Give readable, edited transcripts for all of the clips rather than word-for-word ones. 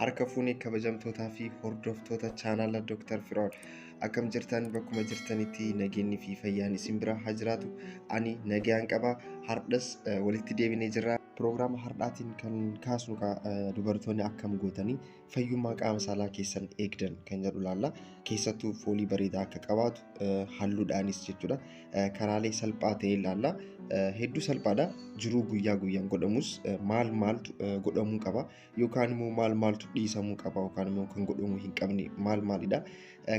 Harka fuunee kabajamtootaa fi hordoftoota chaanaala Dr. Firaa'ol akkam jirtan bakkuma jirtanitti nageenyi fi fayyaan isin bira haa jiraatu. Ani nagaan qaba. Hardhas walitti deebinee jirra. Piroogiraama hardhaatiin kan kaasnu dubartoonni akkam gootanii fayyummaa qaama saalaa keessan eegdan kan jedhu laalla. Keessattuu foolii bareedaa akka qabaatu halluudhaanis jechuudha. Karaalee salphaa ta'e ilaalla. Hedduu salphaadha. Jiruu guyyaa guyyaan godhamus maal maaltu godhamuu qaba yookaan immoo maal maaltu dhiisamuu qaba yookaan immoo kan godhamuu hin qabne maal maalidha.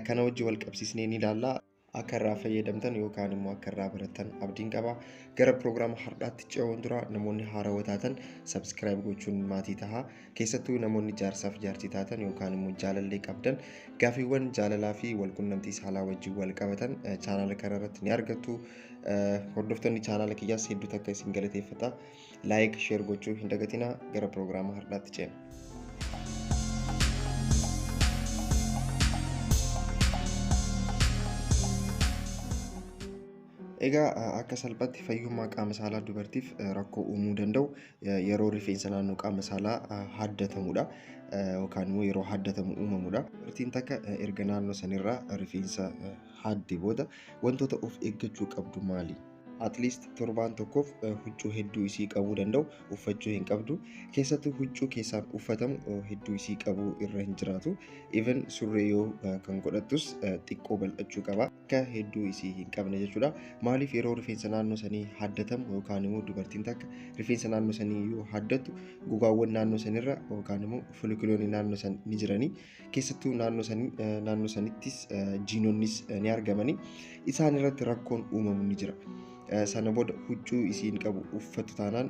Kana wajjin wal qabsiisnee ni ilaalla. Akka irraa fayyadamtan yookaan immoo akka irraa baratan abdiin qaba. Gara piroogiraama hardhaatti ce'uun dura namoonni haarawaa taatan subscribe gochuun maatii tahaa. Keessattuu namoonni jaarsaaf jaartii taatan yookaan immoo jaalallee qabdan gaaffiiwwan jaalalaa fi walqunnamtii saalaa wajjin wal qabatan chaanaala kana irratti ni argattu. Hordoftoonni chaanaala kiyyaas hedduu takka isin galateeffata. Like, share gochuu hin dagatinaa. Gara piroogiraama hardhaatti ceena. Egaa akka salphaatti fayyummaa qaama saalaa dubartiif rakkoo uumuu danda'u yeroo rifeensa naannoo qaama saalaa haddatamudha yookaan immoo yeroo haddatamu uumamudha. Dubartiin takka erga naannoo sanirraa rifeensa hadde booda wantoota of eeggachuu qabdu maali? At least torbaan tokkoof huccuu hedduu isii qabuu danda'u uffachuu hin qabdu. Keessattuu huccuu keessaan uffatamu hedduu isii qabuu irra hin jiraatu. Even surree yoo kan godhattus xiqqoo bal'achuu qaba. Akka hedduu isii hin qabne jechuudha. Maaliif yeroo rifeensa naannoo sanii haddatamu yookaan immoo dubartiin takka rifeensa naannoo sanii yoo haddattu gogaawwan naannoo sanirra yookaan immoo folikuloonni naannoo san ni jiranii. Keessattuu naannoo sanittis jiinonnis ni argamanii. Isaan irratti rakkoon uumamu ni jira. Sana booda huccuu isiin qabu uffatu taanaan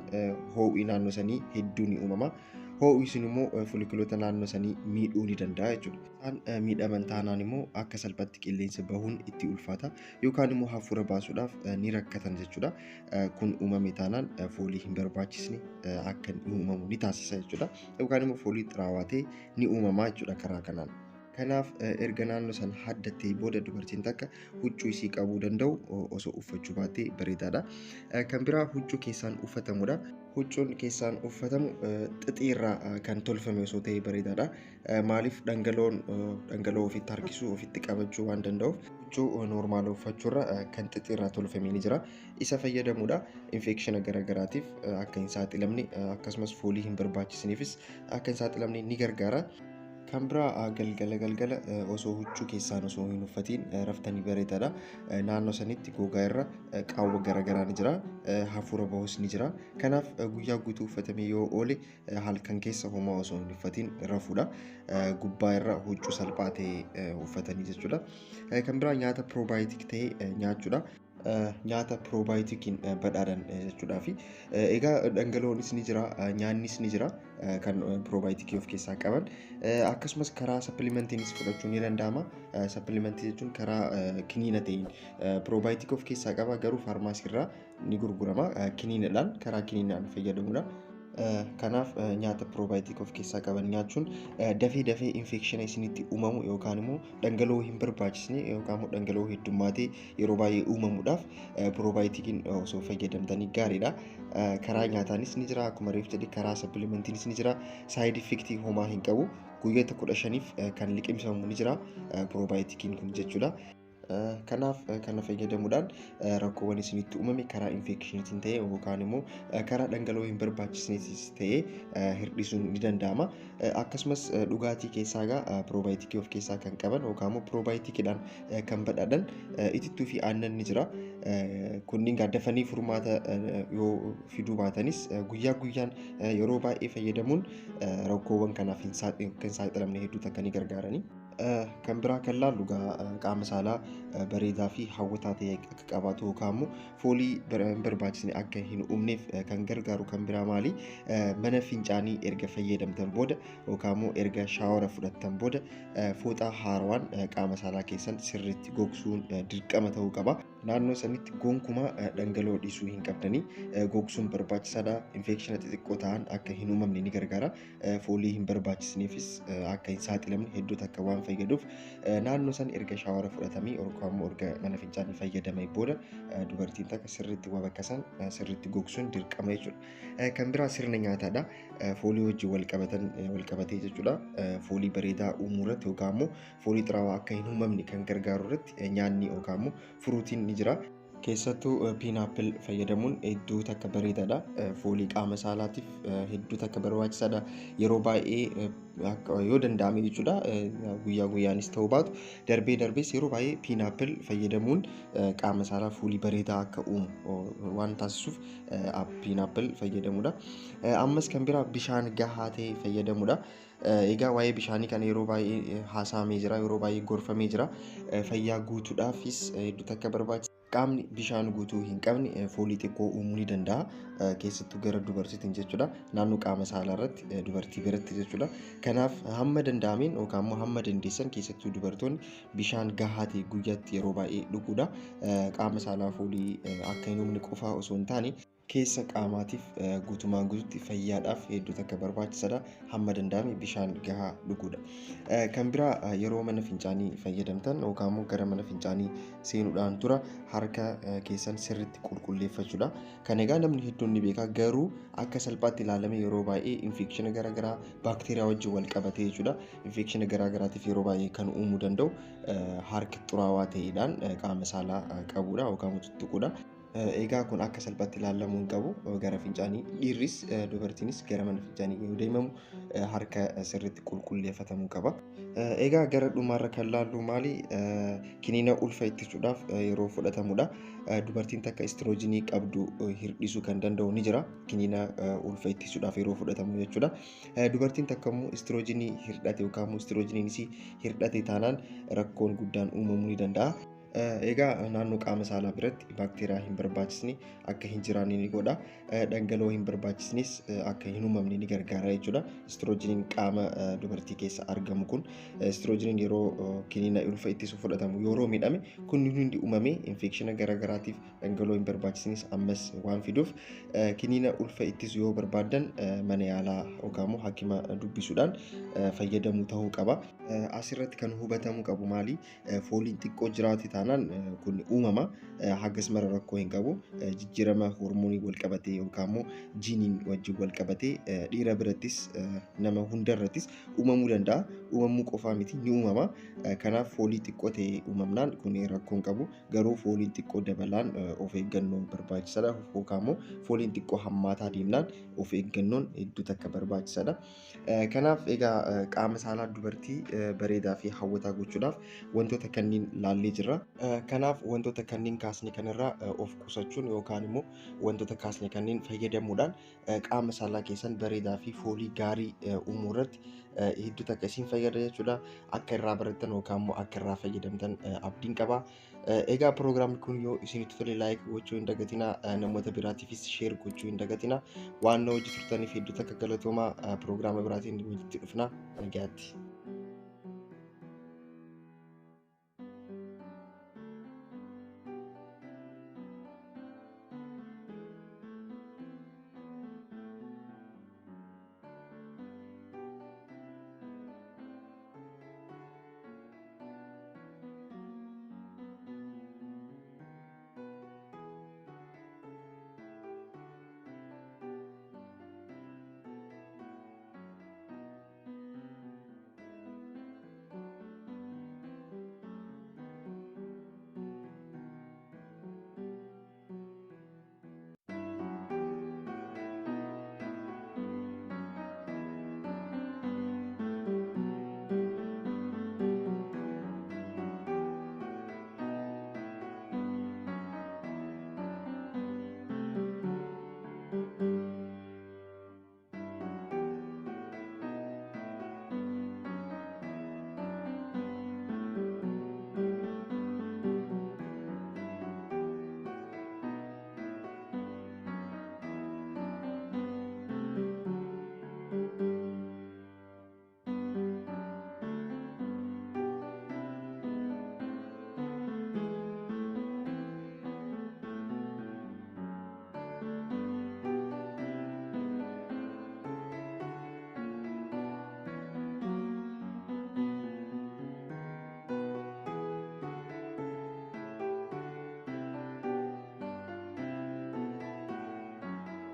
hoo'i naannoo sanii hedduu ni uumama. Hoo'i sun immoo folikuloota naannoo sanii miidhuu ni danda'a jechuudha. Isaan miidhaman taanaan immoo akka salphaatti qilleensa bahuun itti ulfaata yookaan immoo hafuura baasuudhaaf ni rakkatan jechuudha. Kun uumame taanaan foolii hin barbaachisne akka uumamu ni taasisa jechuudha. Yookaan immoo foolii xiraawaa ta'e ni uumama jechuudha karaa kanaan. Kanaaf erga naannoo san haddattee booda dubartiin takka huccuu isii qabuu danda'u osoo uffachuu baattee bareedaadha. Kan biraa huccuu keessaan uffatamudha. Huccuun keessaan uffatamu xixiirraa kan tolfame osoo ta'e bareedaadha. Maaliif dhangala'oo ofitti harkisuu ofitti qabachuu waan danda'uuf huccuu noormaala uffachuurra kan xixiirraa tolfame ni jira. Isa fayyadamuudha. Infeekshina garaagaraatiif akka hin saaxilamne akkasumas foolii hin barbaachisneefis akka hin saaxilamne ni gargaara. Kan biraa galgala galgala osoo huccuu keessaan osoo hin uffatiin raftanii bareedaadha. Naannoo sanitti gogaa irra qaawwa garaagaraa ni jira. Hafuura bahus ni jira. Kanaaf guyyaa guutuu uffatamee yoo oole halkan keessa homaa osoo hin uffatiin rafuudha. Gubbaa irra huccuu salphaa ta'e uffatanii jechuudha. Kan biraa nyaata probaayotik ta'e nyaachuudha. Nyaata probaayotikiin badhaadhan jechuudhaa fi egaa dhangala'oonis ni jira, nyaannis ni jira kan probaayotikii of keessaa qaban. Akkasumas karaa sappilimentiinis fudhachuun ni danda'ama. Sappilementii jechuun karaa kiniina ta'een probaayotikii of keessaa qaba garuu faarmaasiirraa ni gurgurama. Kiniinadhaan karaa kiniinaan fayyadamuudha. Kanaaf nyaata probaayotik of keessaa qaban nyaachuun dafee dafee infeekshina isinitti uumamu yookaan immoo dhangala'oo hin barbaachisne yookaan immoo dhangala'oo heddummaatee yeroo baay'ee uumamuudhaaf probaayotikiin osoo fayyadamtanii gaariidha. Karaa nyaataanis ni jira akkuma reef jedhe karaa sappilimentiinis ni jira. Saayid effektii homaa hin qabu. Guyyoota 15f kan liqimsamu ni jira probaayotikiin kun jechuudha. Kanaaf kana fayyadamuudhaan rakkoowwan isinitti uumame karaa infeekshiniitiin ta'e yookaan immoo karaa dhangala'oo hin barbaachisneetis ta'e hir'isuun ni danda'ama. Akkasumas dhugaatii keessaa egaa probaayotikii of keessaa kan qaban yookaan immoo probaayotikiidhaan kan badhaadhan itittuu fi aannan ni jira. Kunniin dafanii furmaata yoo fiduu baatanis guyyaa guyyaan yeroo baay'ee fayyadamuun rakkoowwan kanaaf hin saaxilamne hedduu takka ni gargaarani. Kan biraa kan laallu qaama saalaa bareedaa fi hawwataa ta'e akka qabaatu yookaan immoo foolii hin barbaachisne akka hin uumneef kan gargaaru kan biraa maali? Mana fincaanii erga fayyadamtan booda yookaan immoo erga shaawara fudhattan booda fooxaa haarawaan qaama saalaa keessan sirriitti gogsuun dirqama ta'uu qaba. Naannoo sanitti gonkumaa dhangala'oo dhiisuu hin qabdanii. Gogsuun barbaachisaadha. Infeekshina xixiqqoo ta'an akka hin uumamne ni gargaara. Foolii hin barbaachisneefis akka hin saaxilamne hedduu takka waan fayyaduuf naannoo san erga shaawara fudhatamee yookaan immoo erga mana fincaanii fayyadamee booda dubartiin takka sirriitti waa bakka san sirriitti gogsuun dirqama jechuudha. Kan biraa sirna nyaataadha. Foolii wajjin wal qabatan wal qabatee jechuudha. Foolii bareedaa uumuu irratti yookaan immoo foolii xuraawaa akka hin uumamne kan gargaaru irratti nyaanni yookaan immoo furuutiin ni jira. Keessattuu pineapple fayyadamuun hedduu takka bareedaadha. Foolii qaama saalaatiif hedduu takka barbaachisaadha. Yeroo baay'ee yoo danda'ame jechuudha, guyyaa guyyaanis ta'uu baatu darbee darbees yeroo baay'ee pineapple fayyadamuun qaama saalaa foolii bareedaa akka uumu waan taasisuuf pineapple fayyadamuudha. Ammas kan biraa bishaan gahaa ta'e fayyadamuudha. Egaa waa'ee bishaanii kana yeroo baay'ee haasa'amee jira, yeroo baay'ee gorfamee jira. Fayyaa guutuudhaafis hedduu takka barbaachisa. Qaamni bishaan guutuu hin qabne foolii xiqqoo uumuu ni danda'a. Keessattuu gara dubartiitiin jechuudha. Naannoo qaama saalaa irratti dubartii biratti jechuudha. Kanaaf hamma danda'ameen yookaan immoo hamma dandeessan keessattuu dubartoonni bishaan gahaa ta'e guyyaatti yeroo baay'ee dhuguudha. Qaama saalaa foolii akka hin uumne qofaa osoo hin taane keessa qaamaatiif guutumaan guututti fayyaadhaaf hedduu takka barbaachisaadha. Hamma danda'ame bishaan gahaa dhuguudha. Kan biraa yeroo mana fincaanii fayyadamtan yookaan immoo gara mana fincaanii seenuudhaan dura harka keessan sirriitti qulqulleeffachuudha. Kan egaa namni hedduun ni beeka, garuu akka salphaatti ilaalame yeroo baay'ee infeekshina garaagaraa baakteeriyaa wajjin wal qabatee jechuudha. Infeekshina garaagaraatiif yeroo baay'ee kan uumuu danda'u harki xuraawaa ta'eedhaan qaama saalaa qabuudha yookaan tuttuquudha. Egaa kun akka salphaatti ilaalamuu hin qabu. Gara fincaanii dhiirris dubartiinis gara mana fincaanii yoo deemamu harka sirriitti qulqulleeffatamuu qaba. Egaa gara dhumaarra kan laallu maali? Kiniina ulfa ittisuudhaaf yeroo fudhatamudha. Dubartiin takka istiroojiinii qabdu hir'isuu kan danda'u ni jira. Kiniina ulfa ittisuudhaaf yeroo fudhatamu jechuudha. Dubartiin takka immoo istiroojiinii hir'ate yookaan immoo istiroojiiniin isii hir'ate taanaan rakkoon guddaan uumamuu ni danda'a. Egaa naannoo qaama saalaa biratti baakteeriyaa hin barbaachisne akka hin jiraanne ni godha. Dhangala'oo hin barbaachisnes akka hin uumamne ni gargaara jechuudha. Istiroojiiniin qaama dubartii keessa argamu kun istiroojiiniin yeroo kiniina ulfa ittisu fudhatamu yeroo miidhame kun hundi uumamee infeekshina garaagaraatiif dhangala'oo hin barbaachisnes ammas waan fiduuf kiniina ulfa ittisu yoo barbaaddan mana yaalaa yookaan immoo hakima dubbisuudhaan fayyadamuu ta'uu qaba. Asirratti kan hubatamuu qabu maali? Fooliin xiqqoo jiraate taanaan kun uumama, hagas mara rakkoo hin qabu. Jijjiirama hormoonii wal qabatee yookaan immoo jiiniin wajjin wal qabatee dhiira birattis nama hunda irrattis uumamuu danda'a. Uumamuu qofaa miti, ni uumama. Kanaaf foolii xiqqoo ta'e uumamnaan kun rakkoo hin qabu. Garuu fooliin xiqqoo dabalaan of eeggannoon barbaachisaadha. Yookaan immoo fooliin xiqqoo hammaataa deemnaan of eeggannoon hedduu takka barbaachisaadha. Kanaaf egaa qaama saalaa dubartii bareedaa fi hawwataa gochuudhaaf wantoota kanneen laallee jirra. Kanaaf wantoota kanneen kaasne kanarraa of qusachuun yookaan immoo wantoota kaasne kanneen fayyadamuudhaan qaama saalaa keessan bareedaa fi foolii gaarii uumuu irratti hedduu takka isin fayyada jechuudha. Akka irraa barattan yookaan immoo akka irraa fayyadamtan abdiin qaba. Egaa piroogiraamni kun yoo isinitti tole like gochuu hin dagatinaa, namoota biraatiifis share gochuu hin dagatinaa. Waan na hojii turtaniif hedduu takka galatoomaa. Piroogiraama biraatiin walitti dhufna. Nagaatti.